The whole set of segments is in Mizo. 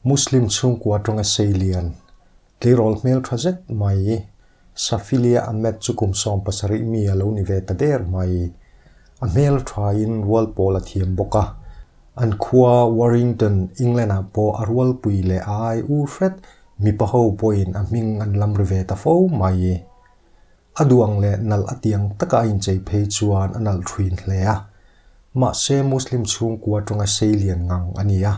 Muslim chhungkua atanga seilian, tleirawl hmeltha zet mai, Safilia Ahmed chu kum 70 mi a lo ni ve ta der mai. A hmelthain rual pawl a thiam bawk a, an khua Warrington, England-ah pawh a rualpui leh a ai u hret mipa ho pawhin a hming an lam ri ve ta fo mai. A duang leh nalh a tiang taka a inchei phei chuan a nalh thin hle a. Mahse Muslim chhungkua atanga seilian ngang a ni a,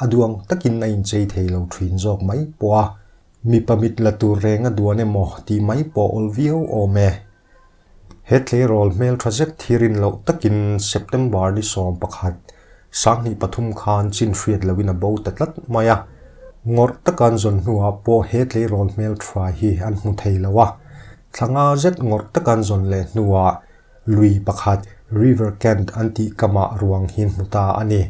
a duang takin a inchei thei lo thin zawk mai pawh a, mipa mit la tur reng a duan emaw tih mai pawh awl viau awm e. He tleirawl hmeltha zet thi rin loh takin September ni 11, 2003 khan chin hriat loin a bo ta tlat mai a. Ngawrh taka an zawn hnuah pawh he tleirawl hmeltha hi an hmu thei lo a. Thla nga zet ngawrh taka an zawn leh hnuah lui pakhat River Kent an tih kamah ruang hi an hmu ta a ni.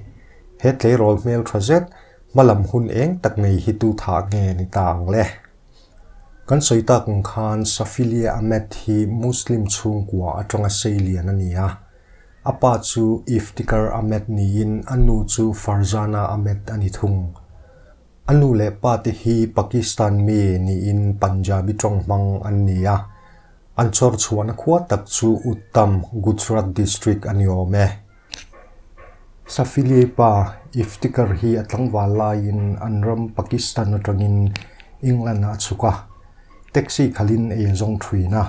He tleirawl hmeltha zet hmalam hun eng tak nei hi tu thah nge ni ta ang le? Kan sawi tak ang khan Safilia Ahmed hi Muslim chhungkua atanga seilian a ni a. A pa chu Iftikhar Ahmed niin a nu chu Farzana Ahmed a ni thung. A nu leh pa te hi Pakistan mi niin Punjabi tawng hmang an ni a. An chawr chhuahna khua tak chu Uttam, Gujarat district a ni awm e. Safiliei pa Iftikhar hi a tlangval laiin an ram Pakistan atangin England-ah a chhuk a, taxi khalhin ei a zawng thin a.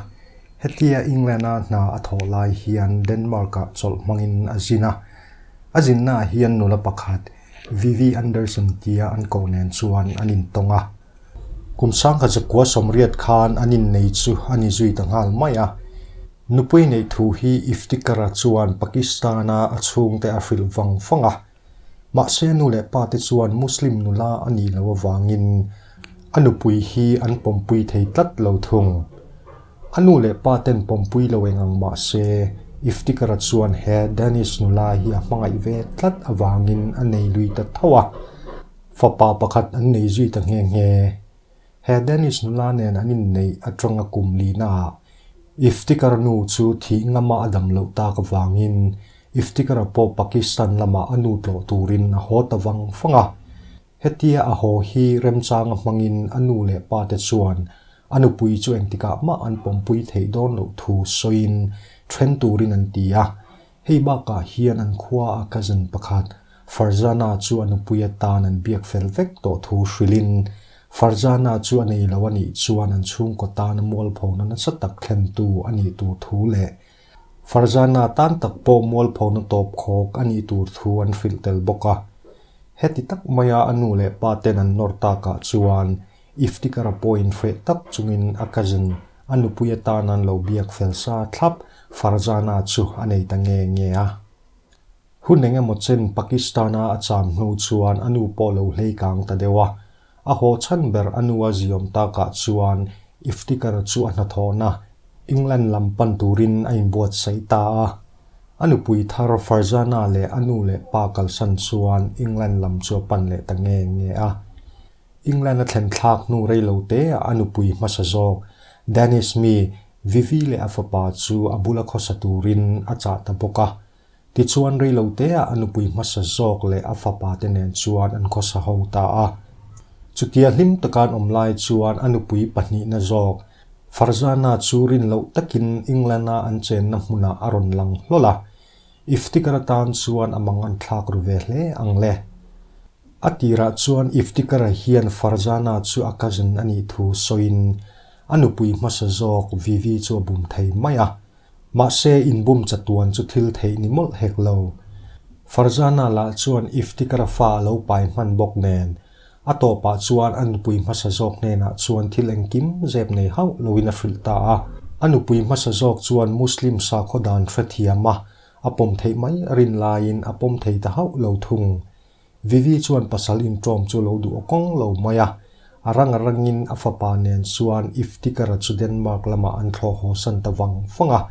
Hetia England-a hna a thawh lai hian Denmark-ah chawlh hmangin a zin a. A zinnaah hian nula pakhat Vivi Anderson tia an koh nen chuan an intawng a. Kum 1980 khan an innei chu a ni zui ta nghal mai a. Nupui neih thu hi Iftikhar-a chuan Pakistan-a a chhungte a hrilh vang vang a. Mahse nu leh pa te chuan Muslim nula a nih loh avangin a nupui hi an pawmpui thei tlat lo thung. A nu leh pa ten pawmpui lo eng ang mahse Iftikhar-a chuan he Danish nula hi a hmangaih ve tlat avangin a nei lui ta tho a. Fapa pakhat an nei zui ta nghe nghe. He Danish nula nen an inneih atanga kum linaah Iftikhar nu chu thih ngama a dam loh tak avangin Iftikhar-a pawh Pakistan lamah a nu tlawh turin a haw ta vang vang a. Hetia a haw hi remchanga hmangin a nu leh pa te chuan a nupui chu engtikah mah an pawmpui theih dawn loh thu sawiin then turin an ti a. Hei bakah hian an khua a cousin pakhat Farzana chu a nupui atan an biak fel vek tawh thu hrilhin Farzana chu a nei lo a nih chuan an chhungkaw tana mualphona nasa tak thlentu a nih tur thu leh Farzana tan tak pawh mualphona tawp khawk a nih tur thu an hrilh tel bawk a. Heti tak maia a nu leh pa ten an nawr takah chuan Iftikhar-a pawhin hreh tak chungin a cousin a nupui atan an lo biak fel sa thlap Farzana chu a nei ta nge nge a. Hun eng emaw chen Pakistan-a a cham hnu chuan a nu pawh lo hlei kang ta deuh a. A haw chhan ber a nu a ziawm takah chuan Iftikhar chu a hnathawhna England lam pan turin a inbuatsaih ta a. A nupui thar Farzana leh a nu leh pa kalsan chuan England lam chu a pan leh ta nge nge a. England a thlen thlak hnu rei lo te ah a nupui hmasa zawk Danish mi Vivi leh a fapa chu a bula khawsa turin a chah ta bawk a. Tichuan rei lo te ah a nupui hmasa zawk leh a fapa te nen chuan an khawsa ho ta a. Chutia hlim taka an awm lai chuan a nupui pahnihna zawk Farzana chu rin loh takin England a an chenna hmunah a rawn lang hlawl a. Iftikhar atan chuan a mang an thlak ru ve hle ang le. A tirah chuan Iftikhar-a hian Farzana chu a cousin a nih thu sawiin a nupui hmasa zawk Vivi chu a bum thei mai a. Mahse, inbum chatuan chu thil theih ni mawlh hek lo. Farzana lah chuan Iftikhar-a fa a lo pai hman bawk nen, a tawpah chuan a nupui hmasa zawk hnenah chuan thil engkim zep nei hauh loin a hrilh ta a. A nupui hmasa zawk chuan Muslim sakhaw dan hrethiam a, a pawm theih mai a rin laiin a pawm thei ta hauh lo thung. Vivi chuan pasal inṭawm chu lo duh kawng lo mai a, a rang a rangin a fapa nen chuan Iftikhar-a chu Denmark lamah an thlawh haw san ta vang vang a.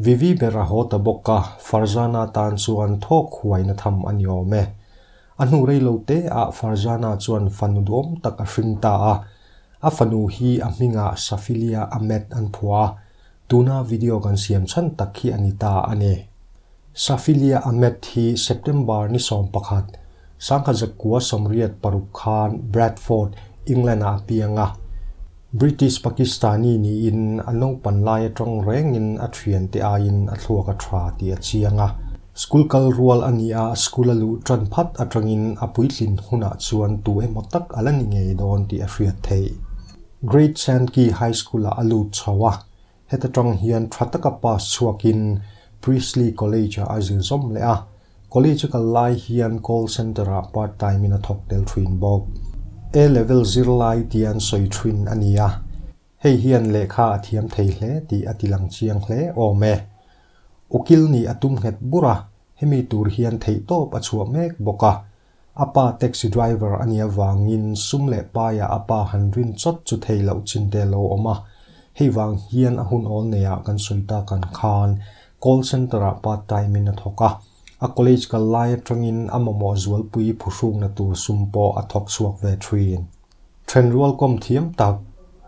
Vivi ber a haw ta bawk a, Farzana tan chuan thawk huaina tham a ni awm e. A hnu rei lo te ah Farzana chuan fanu duhawm tak a hring ta a, a fanu hi a hmingah Safilia Ahmed an phuah a, tuna video kan siam chhan tak hi a ni ta a ni. Safilia Ahmed hi September ni 11, 1986 khan Bradford, England-ah a piang a. British Pakistani niin a naupan lai atang rengin a thiante aiin a thluak a tha tih a chiang a. School kal rual a ni a, school a luh tan phat atangin a puitlin hunah chuan tu emaw tak a la ni ngei dawn tih a hriat theih. Great Sankey High School-ah a lut chho a, heta tang hian tha taka pass chhuakin Priestley College-ah a zir zawm leh a. College a kal lai hian call centre-ah part time-in a thawk tel thin bawk. A-level zirlai tia an sawi thin a ni a, hei hian lehkha a thiam thei hle tih a tilang chiang hle awm e. Ukil nih a tum nghet bur a, hemi tur hian theihtawp a chhuah mek bawk a. A pa taxi driver a nih avangin sum leh paiah a pa han rin chawt chu thei loh chin te a lo awm a. Hei vang hian a hun awl neiah kan sawi tak ang khan call centre ah part time in a thawk a. A college kal lai atangin a mamawh zualpui phuhrukna tur sum pawh a thawk chhuak ve thin. Thenrual kawm thiam tak,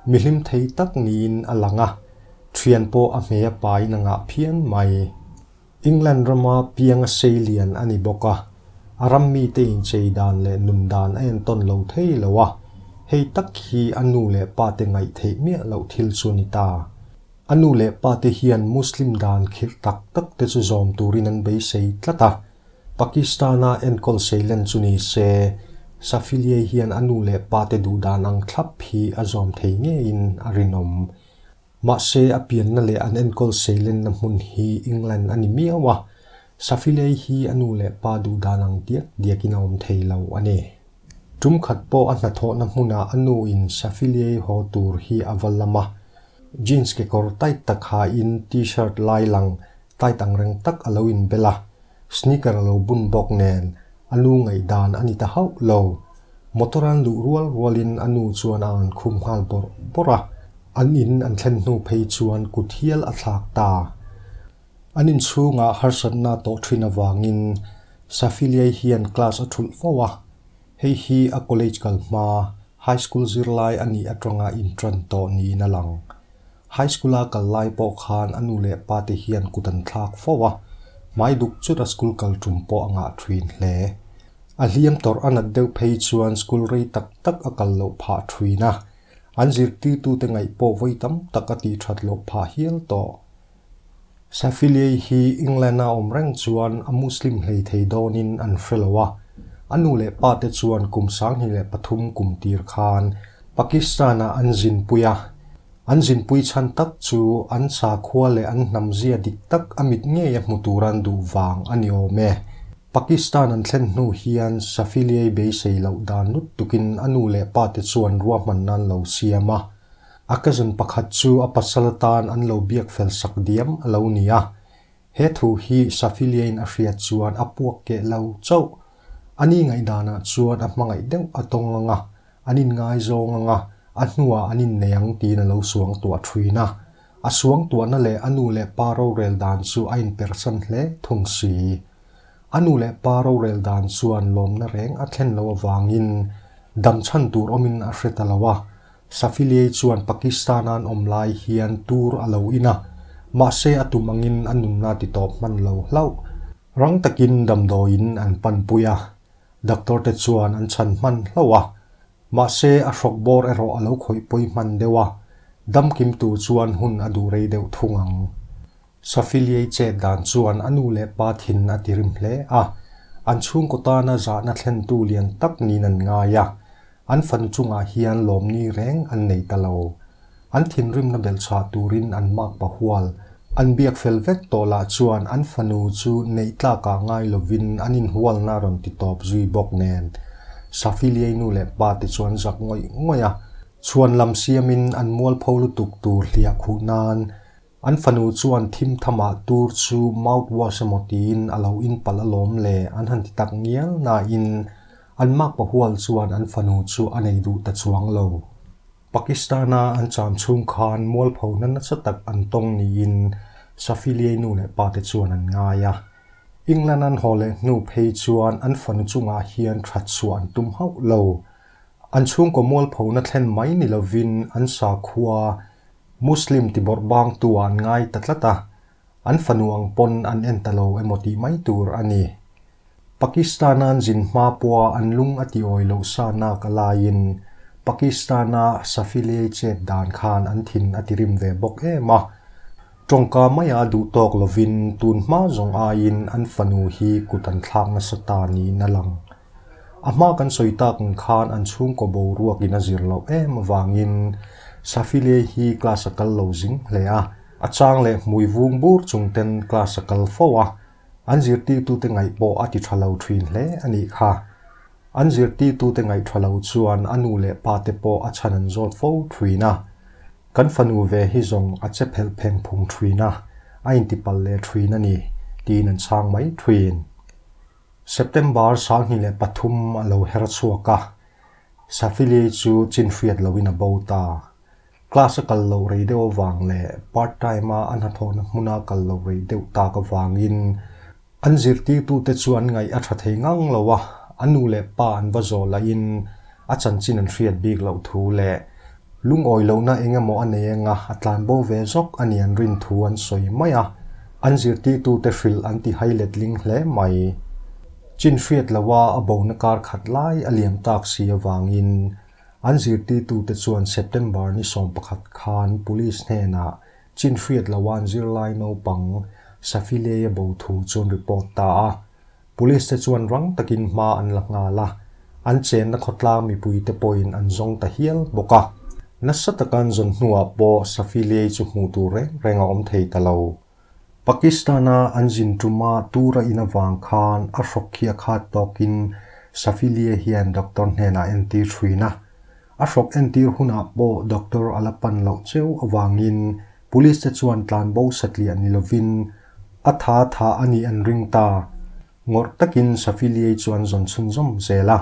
mihlim thei tak niin a lang a, thian pawh a hmei a pain a ngah phian mai. England rama pianga sei lian a ni bawk a, a ram mite inchei dan leh nun dan a entawn lo thei lo a, hei tak hi a nu leh pate ngaih theih miah loh thil chu a ni ta. A nu leh pate hian Muslim dan khirh tak tak te chu zawm turin an beisei tlat a, Pakistan-a enkawl seilen chu ni se, Safiliei hian a nu leh pate duh dan ang thlap hi a zawm thei ngeiin a rinawm. Mahse, a pianna leh an enkawl seilenna hmun hi England a ni miau a, Safilei hi a nu leh pa duh dan ang diak diakin a awm thei lo a ni. Tum khat pawh a hnathawhna hmunah a nu in Safilei haw tur hi a va lam a, jeans kekawr tight tak hain t-shirt lai lang tight ang reng tak a lo inbel a, sneaker a lo bun bawk nen a nu ngaihdan a ni ta hauh lo. Motor an luh rual rualin a nu chuan a an khum nghal bawrh bawrh a, an in an thlen hnu phei chuan kut hial a thlak ta. An inchhungah harsatna tawh thin avangin Safiliai hian class a thulh fo a, hei hi a college kal hma, high school zirlai a nih atanga intan tawh niin a lang. High school a kal lai pawh khan a nu leh pa te hian kut an thlak fo a, hmai duk chut a school kal tum pawh a ngah thin hle. A hliam tawrh a nat deuh phei chuan school rei tak tak a kal loh phah thin a, an zirtirtute ngaih pawh vawi tam tak a tih that loh phah hial tawh. Safiliei hi England-a awm reng chuan a Muslim hlei thei dawnin an hre lo a, a nu leh pa te chuan kum 2003 kum tir khan Pakistan-ah an zinpui a. An zinpui chhan tak chu an sakhua leh an hnamzia dik tak a mit ngei a hmu tur an duh vang a ni awm e. Pakistan an thlen hnu hian Safiliei beisei loh dan lut tukin a nu leh pa te chuan ruahman nan lo siam a. A cousin pakhat chu a pasal atan an lo biak fel sak diam a lo ni a. He thu hi Safiliain a hriat chuan a puak keh lo chauh. A ni ngaihdanah chuan a hmangaih deuh a tawng ang a, an inngaizawng ang a, a hnuah an innei ang tiin a lo suang tuah thin a. A suang tuahna leh a nu leh pa rorel dan chu a inpersan hle thung si. A nu leh pa rorel dan chuan lawmna reng a thlen loh avangin dam chhan tur awmin a hre ta lo a, Safiliei chuan Pakistan an awm lai hian tur a lo in a, mahse a tum angin a nunna ti tawp hman lo hlauh. Rang takin damdawiin an panpui a, doctor te chuan an chhan hman hlauh a, mahse a hrawk bawr erawh a lo khawih pawi hman deuh a, damkim tur chuan hun a duh rei deuh thung ang. Safiliei chet dan chuan a nu leh pa thin a ti rim hle a, an chhungkaw tana zahna thlentu lian tak niin an ngai a, an fanu chungah hian lawmni reng an nei ta lo. An thinrimna belhchhah turin an makpa hual. An biak fel vek tawh lah chuan an fanu chu neih tlakah ngai lovin an inhualna rawn ti tawp zui bawk nen. Safiliei nu leh pa te chuan zak ngawih ngawih a, chhuan lam siamin an mualpho lutuk tur hliah khuh nan An fanu chuan thim thamah tur chu mouthwash emaw tiin a lo in palh alawm le an han ti tak ngial nain an makpa hual chuan an fanu chu a nei duh ta chuang lo. Pakistan-a an cham chhung khan mualphona nasa tak an tawng niin Safiliei nu leh pate chuan an ngai a. England an haw leh hnu phei chuan an fanu chungah hian that chhuah an tum hauh lo. An chhungkaw mualphona thlen mai ni lovin an sakhua Muslim ti bawrh bangtu ah an ngai ta tlat a, an fanu ang pawn an en ta lo emaw tih mai tur a ni. Pakistan-a an zin hma pawha an lung a tiawi loh sa nak a laiin Pakistan-a Safiliei chet dan khan an thin a tirim ve bawk em a. Tawngka maia duh tawk lovin tun hma zawng aiin an fanu hi kut an thlak nasa ta niin a lang. A hma kan sawi tak ang khan an chhungkaw boruakin a zir loh em avangin Safiliei hi class a kal lo zing hle a, a chang leh hmui vung bur chung ten class a kal fo a, An zirtirtute ngaih pawh a ti tha lo thin hle a nih kha. An zirtirtute ngaih tha lo chuan a nu leh pa te pawh a chhan an zawt fo thin a. Kan fanu ve hi zawng a che phelh pheng phung thin a, a intipalh leh thin a ni, tiin an chhang mai thin. September 2003 a lo her chhuak a, Safili chu chin hriat loin a bo ta. Class a kal loh rei deuh avang leh part time a a hnathawhna hmuna kal loh rei deuh tak avangin an zirtirtute chu an ngaih a tha thei ngang lo a, a nu leh pa an va zawh lahin a chanchin an hriat bik loh thu leh lungawi lohna eng emaw a nei anga a tlanbo ve zawk a ni an rin thu an sawi mai a, an zirtirtute hrilh an ti hai letling hle mai. Chin hriat loha a bona kar khat lai a liam tak si avangin An zirtirtute chuan September ni 11 khan Police hnenah chin hriat loha an zirlai naupang Safilei a bo thu chuan report ta a. Police te chuan rang takin hma an la nghal a, an chenna khawtlang mipuite pawhin an zawng ta hial bawk a. Nasa taka an zawn hnuah pawh Safilei chu hmuh tur reng reng a awm thei ta lo. Pakistan-a an zin tuma tur a in avang khan a hrawk khi a khat tawkin Safilie hian doctor hnenah entir thin a. A hrawk entir hunah pawh doctor a la pan loh cheu avangin police te chuan tlanbo satliah ni lovin a tha tha a nih an ring ta. Ngawrh takin Safilie chu an zawn chhunzawm zel a.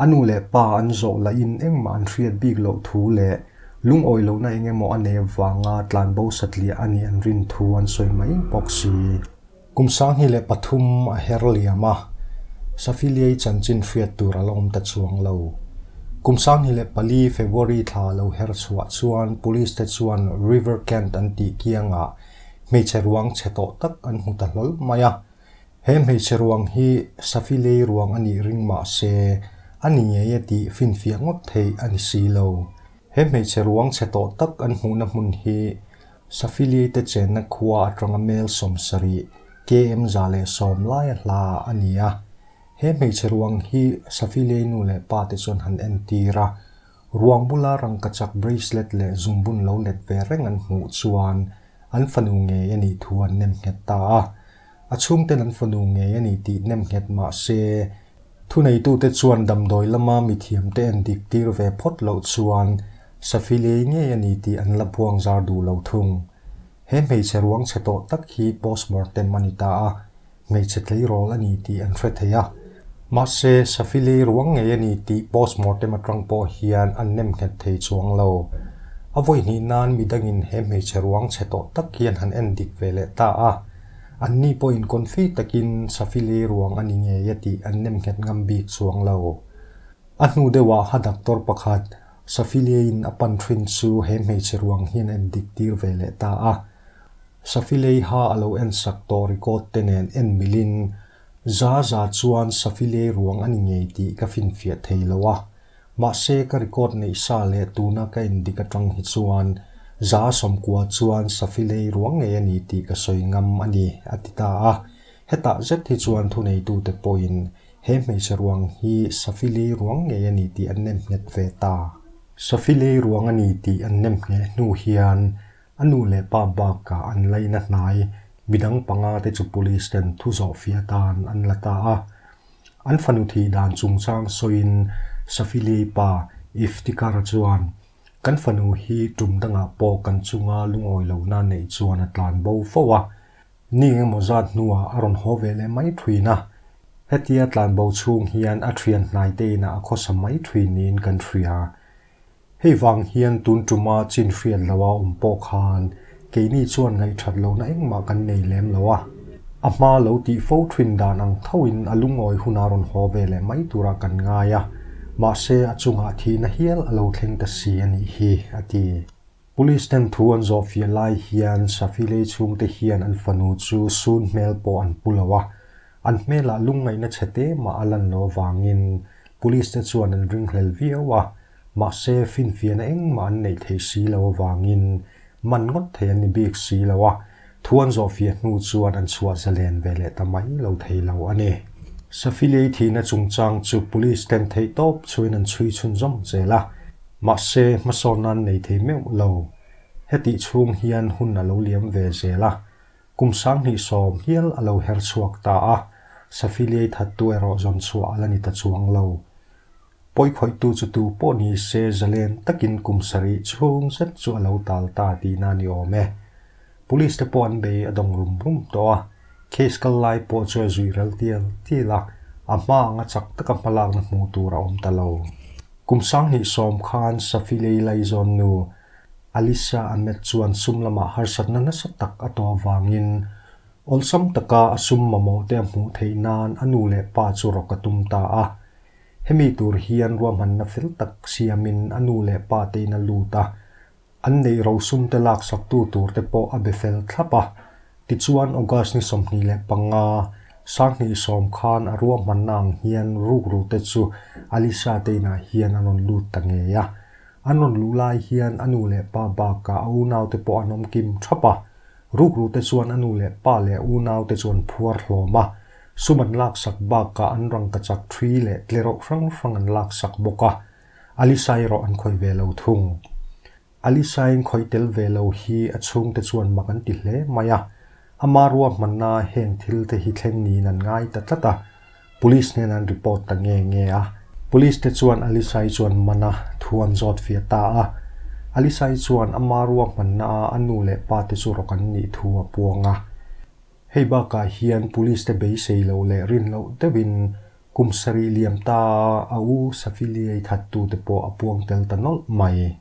A nu leh pa an zawh lahin engmah an hriat bik loh thu leh lungawi lohna eng emaw a nei avanga tlanbo satliah a nih an rin thu an sawi mai bawk si. Kum 2003 a her liam a, Safiliei chanchin hriat tur a la awm ta chuang lo. Kum 2004 February thla a lo her chhuah chuan Police te chuan River Kent an tih kiangah hmeichhe ruang chhe tawh tak an hmu ta hlawl mai a. He hmeichhe ruang hi Safilei ruang a nih ring mah se, a ni ngei e tih finfiah ngawt theih a ni si lo. He hmeichhe ruang chhe tawh tak an hmuhna hmun hi Safilei te chenna khua atanga mel 70, KM 110 laia hla a ni a. He hmeichhe ruang hi Safilei nu leh pa te chuan han entir a, ruang bula rangkachak bracelet leh zungbun lo let ve reng an hmuh chuan an fanu ngei a nih thu an nem nghet ta a. A chhungten an fanu ngei a ni tih nem nghet mah se, thuneitute chuan damdawi lama mithiamte en dik tir ve phawt loh chuan Safilei ngei a ni tih an la buang zar duh lo thung. He hmeichhe ruang chhe tawh tak hi postmortem a ni ta a, hmeichhe tleirawl a ni tih an hre thei a. Mahse, Safilei ruang ngei a ni tih postmortem atang pawh hian an nem nghet thei chuang lo. A vawi hnih nan midangin he hmeichhe ruang chhe tawh tak hian han en dik ve leh ta a. Anni pawhin confi takin Safilei ruang a ni ngei a tih an nem nghet ngam bik chuang lo. A hnu deuhah ha doctor pakhat Safileiin a pan thin chu he hmeichhe ruang hian a endik tir ve leh ta a. Safilei ha a lo ensak tawh record te nen en milin za za chuan Safilei ruang a ni ngei tih ka finfiah thei lo a. Mahse ka record neih sa leh tuna ka endik atang hi chuan 90% chuan Safilei ruang ngei a ni tih ka sawi ngam a ni, a ti ta a. Hetah zet hi chuan thuneitute pawhin he hmeichhe ruang hi Safilei ruang ngei a ni tih an nem nghet ve ta. Safilei ruang a ni tih an nem ngheh hnu hian a nu leh pa bakah an laina hnai midang panga te chu police ten thu zawh fiah atan an la ta a. An fanu thih dan chungchang sawiin Safilei pa Iftikhar chuan, Kan fanu hi tum dangah pawh kan chunga lungawi lohna neih chuan a tlan bo fo a. Ni engemaw zat hnuah a rawn haw ve leh mai thin a. Hetia tlan bo chhung hian a thian hnai te inah a khawsa mai thin niin kan hria. Hei vang hian tun tuma chin hriat loha awm pawh khan keini chuan ngaihthat lohna engmah kan nei lem lo a. A hma lo tih fo thin dan ang thoin a lungawi huna rawn haw ve leh mai turah kan ngai a, mahse a chungah thihna hial a lo thleng ta si a nih hi, a ti. Police ten thu an zawh fiah lai hian Safilei chhungte hian an fanu chu sun hmel pawh an pu lo a. An hmelah lungngaihna chhe te mah a lan loh avangin police te chuan an ringhlel viau a, mahse finfiahna engmah an neih theih si loh avangin man ngawt thei an ni bik si lo a, thu an zawhfiah hnu chuan an chhuah zalen ve leh ta mai lo thei lo a ni. Safilei thihna chungchang chu police ten theihtawp chhuin an chhui chhunzawm zel a, mahse hmasawnna an nei thei meuh lo. Hetih chhung hian hun a lo liam ve zel a, Kum 2010 hial a lo her chhuak ta a, Safiliai thattu erawh zawn chhuah a la ni ta chuang lo. Pawikhawihtu chu tu pawh ni se zalen takin kum sarih chhung zet chu a lo tal ta tihna a ni awm e. Police te pawh an bei a dawng rum rum tawh a, case kal lai pawh chu a zuih ral tial tial a, a hma anga chak taka hmalakna hmuh tur a awm ta lo. Kum 2010 khan Safilei laizawn nu Alisa Ahmed chuan sum lamah harsatna nasa tak a tawh avangin awlsam taka a sum mamawh te a hmuh theih nan a nu leh pa chu rawk a tum ta a. Hemi tur hian ruahmanna fel tak siamin a nu leh pa tein a lut a, an neih rosum te laksaktu tur te pawh a be fel thlap a. Tichuan August ni 25, 2010 khan a ruahmanna ang hian rukru te chu Alisa te inah hian an rawn lut ta ngei a. An rawn luh lai hian a nu leh pa bakah a unaute pawh an awm kim thap a. Rukrute chuan a nu leh pa leh a unaute chu an phuar hlawm a. Sum an laksak bakah an rangkachak thi leh tlerawh hrang hrang an laksak bawk a. Alisa erawh an khawih ve lo thung. Alisa-in khawih tel ve lo hi a chhungte chuan mak an ti hle mai a. Ama ruahmanna heng thil te hi thleng niin an ngai ta tlat a. Police hnenah an report ta nge nge a. Police te chuan Alisai chuan man a, thu an zawt fiah ta a. Alisai chuan ama ruahmanna a a nu leh pa te chu rawk an nih thu a puang a. Hei bakah hian police te beisei loh leh rin loh deuhin kum sarih liam ta a u Safiliai thattu te pawh a puang tel ta nawlh mai.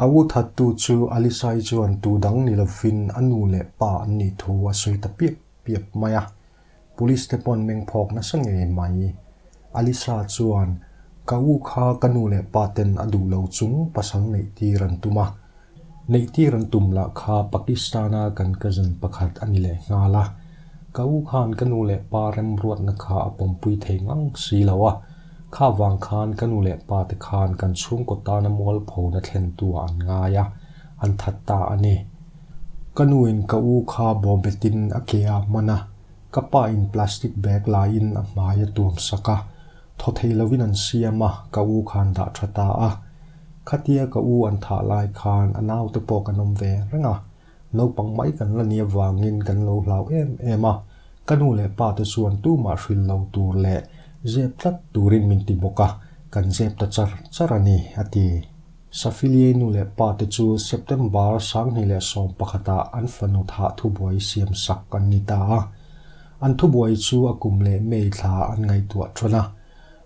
A u thattu chu Alisai chuan tu dang ni lovin a nu leh pa an nih thu a sawi ta piap piap mai a. Police te pawn meng phawk nasa ngei mai. Alisa chuan, Ka u kha ka nu leh pa ten a duh lo chung pasal neih tir an tum a. Neih tir an tum lah kha Pakistan-a kan cousin pakhat a ni leh nghal a. Ka u khan ka nu leh pa remruatna kha a pawmpui thei ngang si lo a. Kha vang khan ka nu leh pa te khan kan chhungkaw tana mualphona thlentu ah an ngai a, an that ta a ni. Ka nuin ka u kha bawbetin a ke a hman a, ka pa in plastic bag laiin a hmai a tuam sak a, thaw thei lovin an siam a, ka u khan dah tha ta a. Khatia ka u an thah lai khan a naute pawh kan awm ve reng a, naupang mai kan la nih avangin kan lo hlau em em a, ka nu leh pa te chuan tumah hrilh lo tur leh zep tlat turin min ti bawk a, kan zep ta char char a ni, a ti. Safiliai nu leh pa te chu September 2011 ah an fanu thah thubuai siam sak an ni ta a. An thubuai chu a kum leh May thla an ngaihtuah ṭhawn a.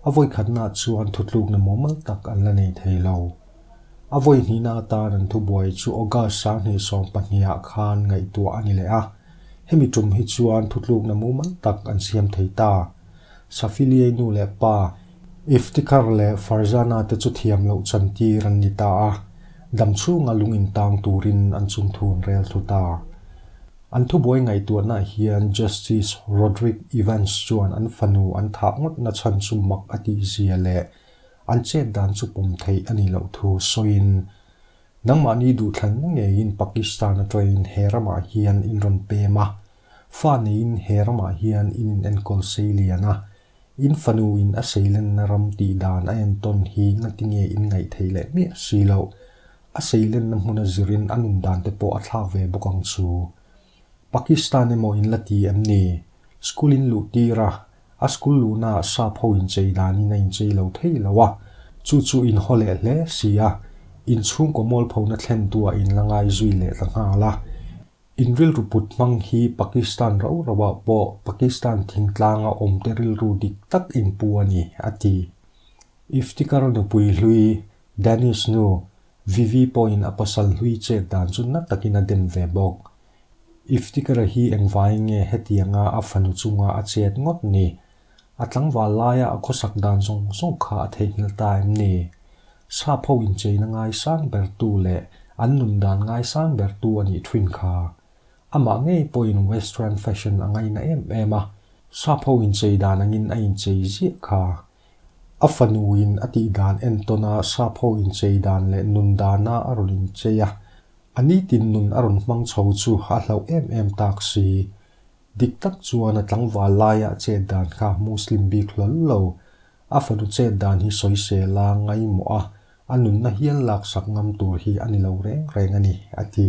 A vawikhatnaah chuan thutlukna mumal tak an la nei thei lo. A vawihnihna atan an thubuai chu August 2020 ah khan ngaihtuah a ni leh a. Hemi ṭum hi chuan thutlukna mumal tak an siam thei ta. Safiliai nu leh pa Iftikhar leh Farzana te chu thiam loh chantir an ni ta a, dam chhunga lung intang turin an chungthu an rel thlu ta. An thubuai ngaihtuahnaah hian Justice Roderick Evans chuan an fanu an thah ngawtna chhan chu mak a tihzia leh an chet dan chu pawm theih a nih loh thu sawiin, Nangmahni duhthlanna ngeiin Pakistan atangin he ramah hian in rawn pem a, fa neiin he ramah hian in inenkawl sei lian a, In fanu in a seilenna ram tih dan a entawn hi ngatinge in ngaih theih leh miah si loh. A seilenna hmuna zirin a nun dan te pawh a thlak ve bawk ang chu. Pakistan emaw in la ti em ni? School in luh tir a, a school luhna ah sap ho inchei danin a inchei lo thei lo a, chu chu in haw leh hle si a, in chhungkaw mualphona thlentu ah in la ngai zui leh ta nghal a. In rilru put hmang hi Pakistan rau rauah pawh Pakistan thingtlanga awmte rilru dik tak inpu a ni, a ti. Iftikhar nupui hlui, Danish nu, Vivi pawhin a pasal hlui chet dan chu na takin a dem ve bawk. Iftikhar-a hi engvaiin nge hetianga a fanu chunga a chet ngawt ni? A tlangval laia a khawsak dan zawng zawng kha a theihnghilh ta em ni? Sap ho incheina ngaisang bertu leh an nun dan ngaisang bertu a nih thin kha. Amah ngei pawhin western fashion a ngaina em em a. Sap ho inchei dan angin a inchei ziah kha. A fanuin a tih dan entawn a sap ho inchei dan leh nun dana a rawn inchei a, a nitin nun a rawn hmang chho chu a hlauh em em tak si. Dik tak chuan a tlangval laia a chet dan kha Muslim bik hlawl lo. A fanu chet dan hi sawisel a ngaimawh a, a nunna hial laksak ngam tur hi a ni lo reng reng a ni, a ti.